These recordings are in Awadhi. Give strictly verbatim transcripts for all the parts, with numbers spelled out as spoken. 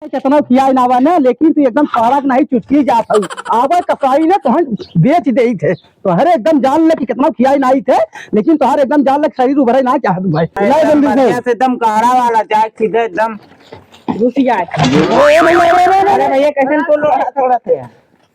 केतना खियाई ना बा ना, लेकिन तू एकदम पारा के नाही चुटकी जात हऊ। आवे कसाई ने तोहन बेच देई थे। तोहरे एकदम जान ले कि केतना खियाई नाही थे, लेकिन तोहरे एकदम जान ले कि शरीर उभरे ना चाहत भाई। अरे ला एकदम जल्दी से। बढ़िया से एकदम काढ़ा वाला चाय सीधे एकदम। घुस जाए। अरे भैया, कैसे तो लोढ़ा थोड़ा थे।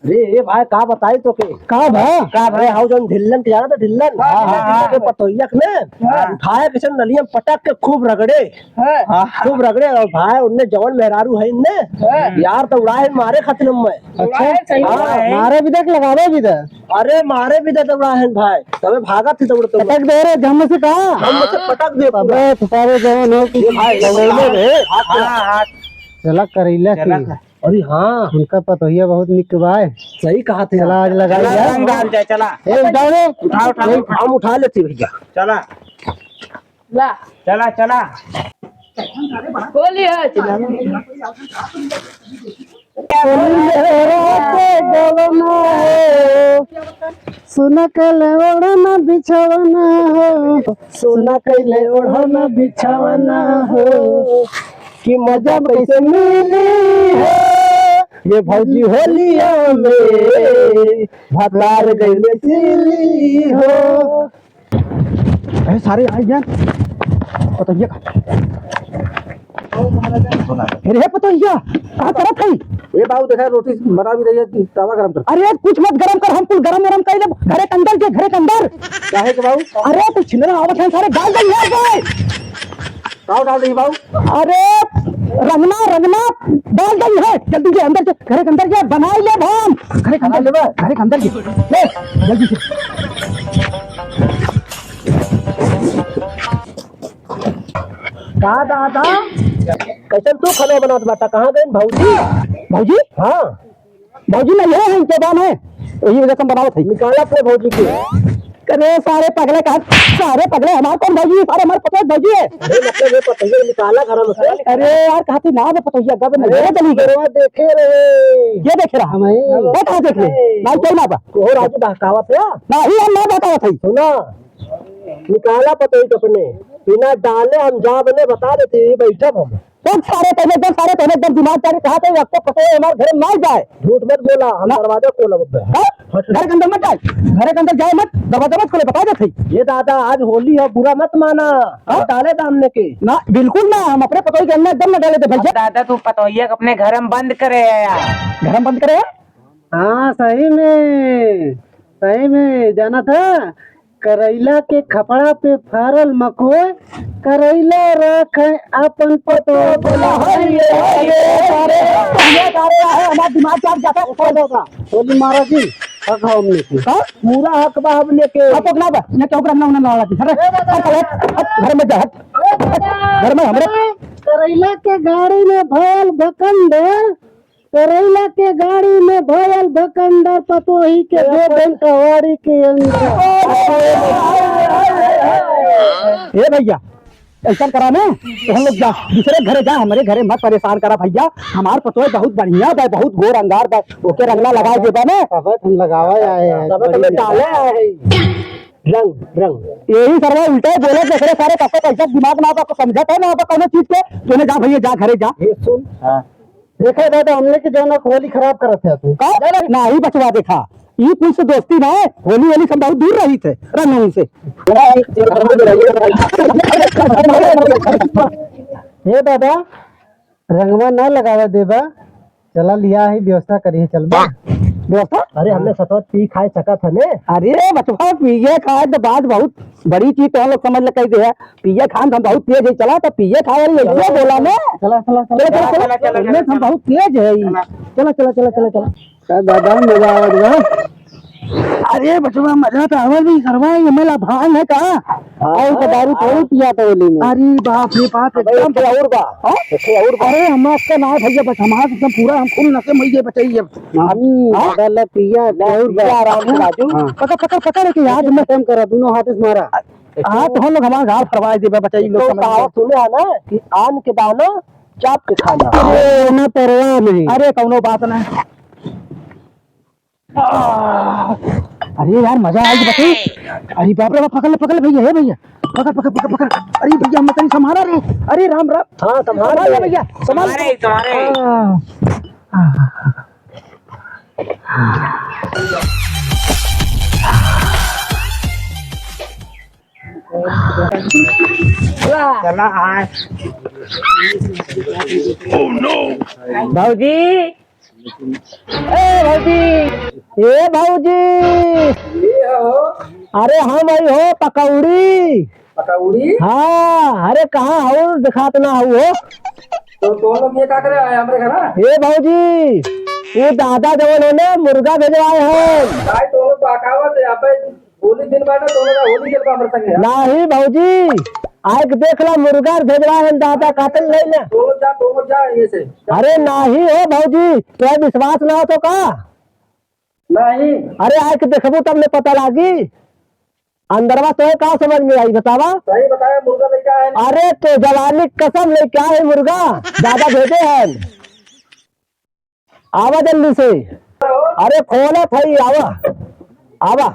अरे ए भाई, का बताई तो के? का भा? का भा? अरे हाउ जौन ढिल्लन के जाना था, ढिल्लन? हाँ, हाँ, हाँ। के पतोहिया के ने हाँ। उठाए के सन नलिया में पटक के खूब रगड़े। हाँ। खूब रगड़े और भाई उनने जवन मेहरारू है इनने हाँ। यार तो उड़ाए मारे खातिर हम मैं। अच्छा। उड़ाए सही हाँ। उड़ाए। मारे भी देख, लगावे भी दे। अरे मारे भी दे तो उड़ाए भाई, तबे भागत थी दौड़ तो पटक दे रे, जम से कहा। हम से पटक दे पूरा। अबे तुम्हारे जवन हो कि ये भाई, दौड़े रे। हाँ, हाँ। चला करैला चला की। कर। अरे हाँ। उनका पतोहिया बहुत निक बाय। सही कहा थे चला आप। आज लगाई चला, जाए। रंग डाल जाए, चला। ए, उठाओ रे। उठाओ, उठाओ, ए, उठाओ। हम उठा लेते भैया। चला। ला। चला, चला। बोलिए। सुन के ले ओढ़ना बिछवना हो, सुन के ले ओढ़ना बिछवना हो, कि मजा कैसे मिली हो ये भौजी होलिया में, भतार गइले सिली हो। अरे सारे आ यार, पतोहिया का। अरे हे पतोहिया, का करत है? ए बाबू, देखा रोटी बना भी रही है, तवा गरम कर। अरे कुछ मत गरम कर, हम कुल गरम गरम कर ले, घरे के अंदर के, घरे के अंदर। काहे के बाबू? अरे कुछ छिंदरा आवत है, सारे डाल दे यार भाई। का डाल रही बाबू? अरे रंगना, रंगना डाल दे है, जल्दी के अंदर के, घरे के अंदर के, बनाई ले भाम। घरे के अंदर, घरे के अंदर के, ले, जल्दी से। का दादा, कैसन तू खाना बनावत बाटा? कहाँ गइन भौजी? भौजी? हाँ। भौजी नहीं है, इनके दाम है, यही वजह से हम बनावत है। निकाला अपने भौजी के। अरे सारे पगले कहा, सारे पगले, हमार कौन भौजी है? सारे हमार पतोह भौजी है। अरे मतलब ये पतोहिया निकाला घर में से। अरे यार, कहा थी ना बे पतोहिया, गब में अरे घरे चली गई। घरवा देखे रहे। ये देखे रहा? हम ही। वो कहाँ देख ले? नहीं, क्यों ना बा? को राजू बहकावत है? नहीं, हम ना बहकावत है। सुना, निकाला पतोही अपने, बिना डाले हम जा बने बता देते, ये बैठब हम। चल सारे पहले एकदम, सारे पहले एकदम दिमाग चालू कहा थे, आपको पता है हमारे घर में ना जाए। झूठ मत बोला, हम हाँ। दरवाजा खोलब अब। हाँ? हट। घर के अंदर मत जाए, घर के अंदर जाए मत, दरवाजा मत खोले, बता देते। ये दादा, आज होली है, बुरा मत माना। हाँ? डाले दामने के। ना, बिल्कुल ना, हम अपने पतोही के अंदर एकदम ना डाले थे भैया। दादा, तू पतोहिया के अपने घर में बंद करे है यार। घर में बंद करे है? हाँ, सही में, सही में, जाना था, करैला के खपड़ा पे फरल मकोय, करैला राख है अपन पतोह। बोला, हाय रे, हाय रे, अरे, अरे, अरे, अरे, हमारा दिमाग चाट जाता है। ऊपर होगा। बोली महाराज जी, हक है हमने की। हाँ? पूरा हक बा हमने के। हक ना बा, ना चौक रखना, उन्हें लगा दी। हट, हट, हट, हट, घर में जा, हट, हट, घर में हमरे। करैला के गाड़ी में भयल भकंडर, करैला के गाड़ी में भयल भकंडर, पतोही के दे देन कवाड़ी के अंदर। ए भैया, ऐसा करा ना, तो हम लोग जा, दूसरे घरे जा, हमरे घरे मत परेशान करा भैया। हमार पतोह बहुत बढ़िया बा, बहुत गोर अंगार बा, ओके रंगना लगा देबा ना। अब हम लगावा आए हैं, तब तो मैं डाले आए हैं। रंग, रंग। यही सरवा उल्टा ही बोलत, दूसरे सारे कको कैसा दिमाग ना, कको समझत है ना, कौनो चीज के, तूने जा भैया, जा घरे जा। ये सुन। हाँ। देखा दादा, हमने के जौन होली खराब करत है तू। का? नाही बचवा, देखा, ई कुल से दोस्ती ना है, होली होली से हम बहुत दूर रही थे, रंग उनसे। हे दादा, रंगवा ना लगावा देबा, चला लिया है, व्यवस्था करी है, चल बा। व्यवस्था? अरे, हमने सतवत पी खाए सकत है ने। अरे बचवा, पिए खाए तो बात बहुत बड़ी चीज तो हम लोग समझ ले कह दे है। पिए खान हम बहुत तेज है, चला तो पिए खाए वाली ये बोला ने। चला, चला, चला, चला, चला, चला, चला, चला, हम बहुत तेज है। चला। चला, चला, चला, चला, चला। का दादा मजा आवत बा? अरे बचवा, मजा तो आवत भी करवा, ये मेला भांग है का? हाँ, और तो दारू थोड़ी पिया था होली में। अरे बाप रे बाप, अबे एकदम। एक और बा। हाँ? एक और बा। अरे हम आपका ना है भैया, बस हमारा एकदम पूरा हम फुल नशे में ये बचाइए। नहीं, हाँ? दादा ला पिया, ले, और पिया बा। आराम से राजू। हाँ। पकड़, पकड़, पकड़ के याद में। खत्म करा, दोनों हाथ से मारा। हाँ, तो हम लोग हमारा गाल फरवाए देबे, बचाई लोग तो समझ कहावत लो। सुने है ना कि आन के दाना चाप के खाना। अरे, ना परवाह नहीं। अरे, कौनो बात ना। आह, अरे यार, मजा आ गया, बताइए। अरे बाप रे बाप, पकड़ ले, पकड़ ले भैया, हे भैया। पकड़, पकड़, पकड़, पकड़। अरे भैया, हम तनी संभाला रे। अरे राम राम। हाँ, संभाल संभाल ले। ले भैया, संभाल। तुम्हारे, तुम्हारे। हाँ। चला आए। भौजी, ए भौजी, ए भौजी। अरे हम आई हो पकौड़ी। पकौड़ी? हाँ, अरे कहाँ हऊ, दिखात ना हऊ हो। तो तुम लोग ये का करे आए हमरे घर? ए भौजी, ये दादा जवन हो ना, मुर्गा भेजवाए हैं। भाई, तुम लोग बहकावत है, अबे होली दिन बाटे, दोनों का होली खेलबा हमरे संगे, हाँ? नाही भौजी, आइके देख ला, मुर्गा भेजवाए हैं दादा, कातल नहीं ना। दोनों जा, दोनों जा, ये से। अरे नाही हो भौजी, तोहे विश्वास ना हो तो का? नहीं। अरे आइके देखबू तब ने पता लागी। अंदरवा तोहे का समझ में आई बतावा? सही बताया, मुर्गा लेके आए हैं। अरे तो जवानी कसम लेके आए मुर्गा, दादा भेजे हैं। आवा जल्दी से। अरे खोलत हई, आवा, आवा।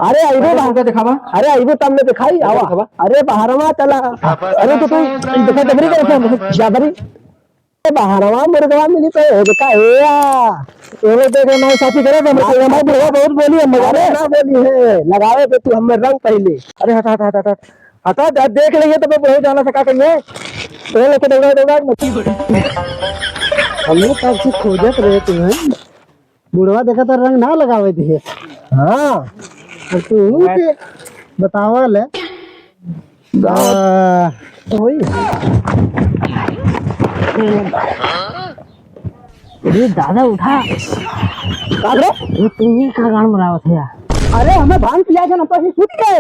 अरे अइबू अरे बा-, मुर्गा दिखावा। अरे अइबू तब में दिखाई, मुर्गा आवा। दिखावा। अरे बहरवा चला। अरे तो तू देखा डबरी कर क्या, डबरी। ए बहरवा मुर्गवा मिली तो हो देखा, ए आ। ये लोग देखे ना साथी करे तो हम, हमारे बुढ़वा बहुत बोली है, मगर अरे ना बोली है, लगावे दे तू हमें रंग पहले। अरे हटा, हटा, हटा, हटा। हटा, दे-, देख लेंगे तो मैं बहुत जाना सका करेंगे। तो लोग को दौड़ा, दौड़ा मत। हम लोग कब से खोजत रहे तुम्हें। बुढ़वा देखा तो रंग ना लगावे दिए। हाँ। और तू के बतावा ले। आ, तो वही। अरे दादा उठा। का रे? ये तू ही का गान बनावत है यार? अरे हमें भांग पिया के ना तो ही सूत गए।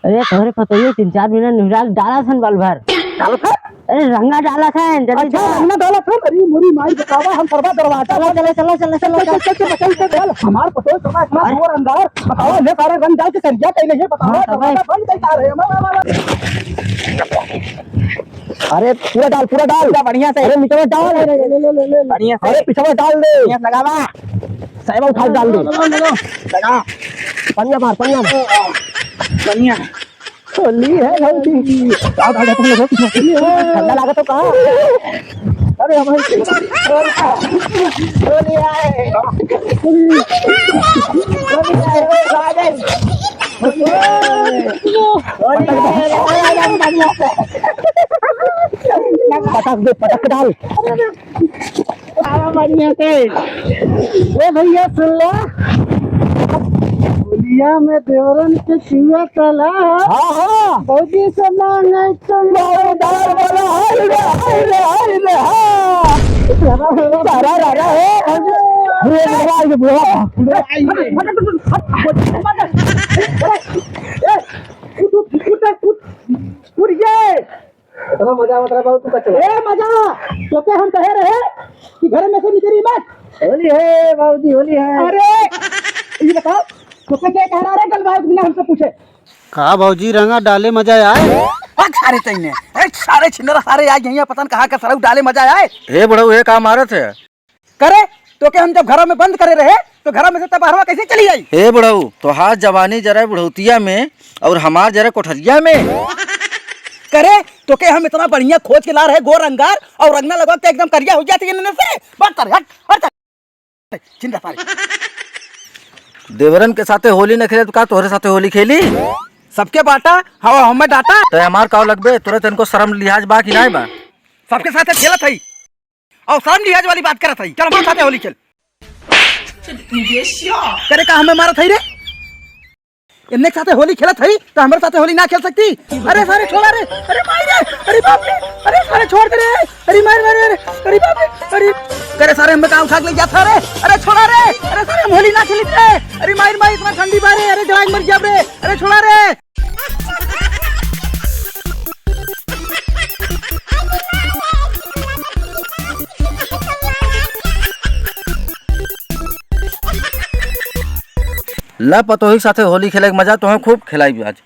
अरे तोहरे पतोहियो तीन चार महीना निहुरा के डाला सन बल भर। डाला सन? अरे रंगा डाला सन, जल्दी अच्छा, डाला। रंगा डाला सन? अरे मोरी माई बतावा, हम सरवा दरवाजा चला, चला, चला, चला, चला, चल, चल, चल, चल, चल, चल, हमार पतोह सरवा इतना हाँ। सुअर अंधार, बतावा, ले सारे रंग डाल के करिया कहीं नहीं, बतावा, हाँ, सरवा। दरवाजा बंद कैसे आ रहे हैं? वाह, वाह, वाह, वाह। अरे पूरा डाल, पूरा डाल। पूरा बढ़िया से। अरे निचवा डाल। ले, ले, ले, ले, ले, ले। बढ़िया से। अरे पिछवा डाल दे। बढ़िया से लगावा। साइबा उठा के डाल दे। लगा, लगा, लगा। लगा। पनिया मार, पनिया मार। पनिया। होली है, होली। आओ, आओ, आओ, तुम लोग, तुम लोग। ठंडा लागत हो का? अरे हमारे होली है। होली है, राजेश। होली है, राजेश, बढ़िया से। पटक दे, पटक डाल। आवा बढ़िया से। ए भैया सुन ला, होलिया में देवरन के चुआ तला। हाँ, हाँ। भौजी से मांगे तो दाल वाला, हाय रे, हाय रे, हाय रे, हाँ। सारा राजा है। ये बुढ़वा, ये बुढ़वा। उठ, उठ, उठ, उठ, उठ, उठ, उठ, ये। इतना मजा आवत रहा बाबू, तू का चला? ए, मजा! तोके हम कहे रहे कि घरे में से निकली मत। होली है बाबूजी, होली है। अरे, ये बताओ, तोके के कह रहा रे, गलवाए बिना हमसे पूछे? का बाबूजी, रंगा डाले मजा आए? हट सारे तैने, ए, सारे छिंदरा सारे आ गए हैं, पता न कहाँ का सरऊ डाले मजा आए। हे बुढ़ऊ, हे का मारत है? करे, तोके हम जब घरा में बंद करे रहे, तो घरा में से तब बहरवा कैसे चली आई? हे बुढ़ऊ, तोहार जवानी जरा बुढ़ौतिया में और हमार जरा कोठरिया में। करे, तोके हम इतना बढ़िया खोज के ला रहे, गोर अंगार, और रंगना लगवा के एकदम करिया हो जाती है इन्हें से। बात कर, हट, हट, हट। चिंता सारी। देवरन के साथे होली न खेले तो का तोहरे साथे होली खेली? सबके बाटा, हवा हमें डाटा। तो हमार काव लगबे, तोरे तनको शर्म लिहाज बा कि नाय बा? सबके साथे खेलत हई। और शर्म लिहाज वाली बात करत हई। चल, हमारे साथे होली खेल। करे का हमें मारत हई रे? इन्ने के साथे होली खेलत हई, तो हमारे साथे होली ना खेल सकती? अरे सारे छोड़ा रे, अरे माई रे, अरे बाप रे, अरे सारे छोड़ दे रे, अरे मार मार मार, अरे बाप रे, अरे करे सारे हमें का उठा के ले जाता रे, अरे छोड़ा रे, अरे सारे हम होली ना खेली रे, अरे माई माई इतना ठंडी बारे, अरे जवान मर गया रे, अरे छोड़ा रे। ला पतोही साथे होली खेले के मजा तोहे खूब खिलाई आज।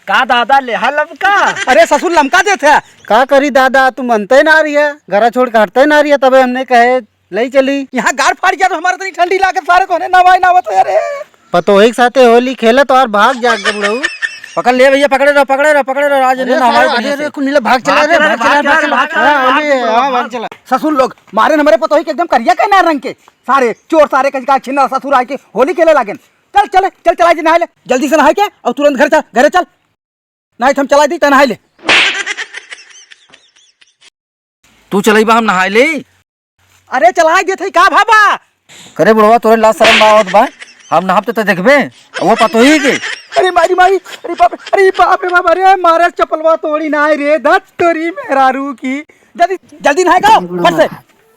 का दादा लेहा लमका? अरे ससुर लमका देत है। का करी दादा, तू मनते ना रही है, घरा छोड़ के हटते ना रही है, तबे हमने कहे ले चली। यहाँ गाड़ फाड़ गया तो हमारे तो ठंडी लागत सारे तो नवाई ना आवत है रे। पतोही के साथे होली खेलत और भाग जाग गए बुढ़ऊ। पकड़ ले भैया, पकड़े रहो, पकड़े रहो, पकड़े रहो, आज अरे इन्हें हमारे सारे, बढ़िया अरे, से। अरे, कुल मिला, भाग चला भाग रे, चला, भाग भाग चला, चला, भाग भाग चला, चला, हाँ, भाग आइए, चला, हाँ, भाग भाग चला। चला। ससुर लोग, मारे न हमरे पतोही के एकदम करिया के ना रंग के। सारे चोर, सारे कहीं का छिन्ना ससुर आए के होली खेले लागेन। चल, चले, चल, चला जी, नहाए ले। जल्दी से नहाए के और तुरंत घर चल, घरे चल। नहीं तो हम चला दी, तो नहाए ले। तू चलई बा, हम नहाए ले। अरे चलाए देत हई का बाबा? करे बुढ़वा, तोरे लाज शरम ना आवत बा? हम नहाब त देखबे, वो पतोही के। अरे मारी मारी, अरे बाप रे, अरे बाप रे बाप, अरे मारे चपलवा तोड़ी ना रे, धत तोरी मेहरारू की। जल्दी, जल्दी नहाए का, फट से,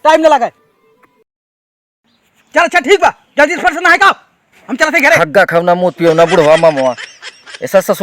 टाइम ना लगे। चल अच्छा ठीक बा, जल्दी से फट से नहाए का, हम चलते घरे। खग्गा खाओ ना, मूत पियो ना, बुढ़वा ममवा। ऐसा ससुर